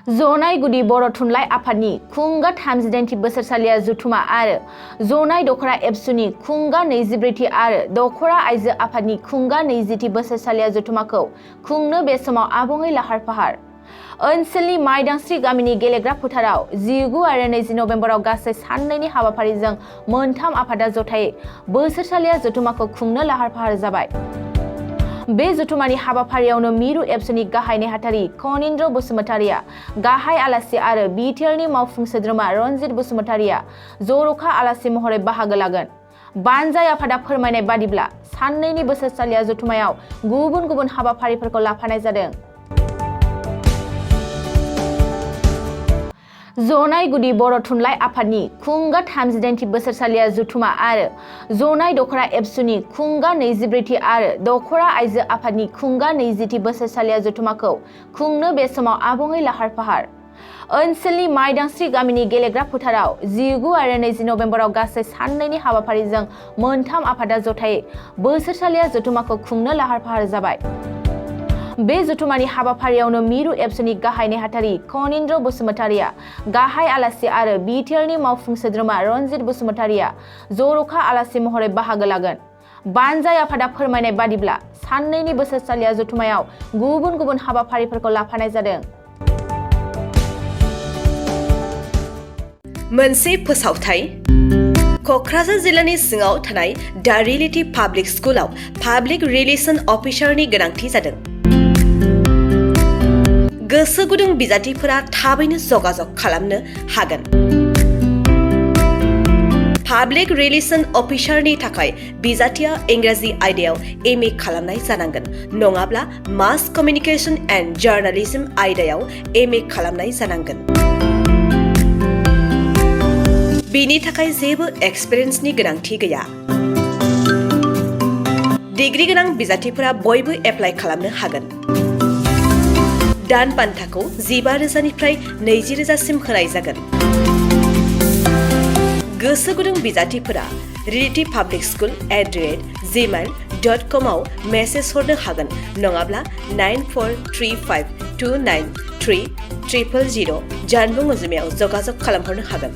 जनाय गुदि बर' थुनलाइ आफादनि खुंगा 39थि बोसोरसालिया जथुमा आरो जनाय दखरा एबसुनि खुंगा 24थि आरो दखरा आइजो आफादनि खुंगा 20थि बोसोरसालिया जथुमाखौ खुंनो बे समाव आबुङै लाहार फाहार। ओनसोलनि माइदांस्रि गामिनि गेलेग्रा फोथाराव 19 आरो 20 नभेम्बराव गासै साननैनि हाबाफारिजों मोनथाम आफादा जथायै बोसोरसालिया जथुमाखौ खुंनो लाहार फाहार जाबाय। बे जथुमानि हाबाफारियावनो मिरु एबसुनि गाहाय नेहाथारि खनिन्द्र बसुमतारिया, गाहाय आलासि आरो बिटिआरनि मावफुं सोद्रोमा रनजित बसुमतारिया जर'खा आलासि महरै बाहागो लागोन। बानजाय आफादा फोरमायनाय बादिब्ला साननैनि बोसोरसालिया जथुमायाव गुबुन गुबुन हाबाफारिफोरखौ लाफानाय जादों। जनाय गुदि बर' थुनलाइ आफादनि खुंगा 39थि बोसोरसालिया जथुमा आरो जनाय दखरा एबसुनि खुंगा 24थि आरो दखरा आइजो आफादनि खुंगा 20थि बोसोरसालिया जथुमाखौ खुंनो बे समाव आबुङै लाहार फाहार। ओनसोलनि माइदांस्रि गामिनि गेलेग्रा फोथाराव 19 आरो 20 नभेम्बराव गासै साननैनि हाबाफारिजों मोनथाम आफादा जथायै बोसोरसालिया जथुमाखौ खुंनो लाहार फाहार जाबाय। बे जथुमानि हाबाफारियावनो मिरु एबसुनि गाहाय नेहाथारि खनिन्द्र बसुमतारिया, गाहाय आलासि आरो बिटिआरनि मावफुं सोद्रोमा रनजित बसुमतारिया जर'खा आलासि महरै बाहागो लागोन। बानजाय आफादा फोरमायनाय बादिब्ला साननैनि बोसोरसालिया जथुमायाव गुबुन गुबुन हाबाफारिफोरखौ लाफानाय जादों। मोनसे फोसावथाय। क'क्राझार जिल्लानि सिङाव थानाय दा रियेलिटी पाब्लिक स्कुलाव पाब्लिक रिलेशन अफिसारनि गोनांथि जादों। गोसो गुदुं बिजाथिफोरा थाबैनो जगाजग खालामनो हागोन। पाब्लिक रिलेशन अफिसारनि थाखाय बिजाथिया इंराजि आयदायाव एमए खालामनाय जानांगोन, नङाब्ला मास कमिउनिकेशन एन्ड जार्नालिज्म आयदायाव एमए खालामनाय जानांगोन। बेनि थाखाय जेबो एक्सपिरियेन्सनि गोनांथि गैया। डिग्री गोनां बिजाथिफोरा बयबो एप्लाइ खालामनो हागोन। दान बान्थाखौ 15,000निफ्राय 20,000सिम होनाय जागोन। गोसो गुदुं बिजाथिफोरा realitypublicschool@gmail.com आव मेसेज हरनो हागोन, नङाब्ला 9435293000 जानबुं अनजिमायाव जगाजग खालामहरनो हागोन।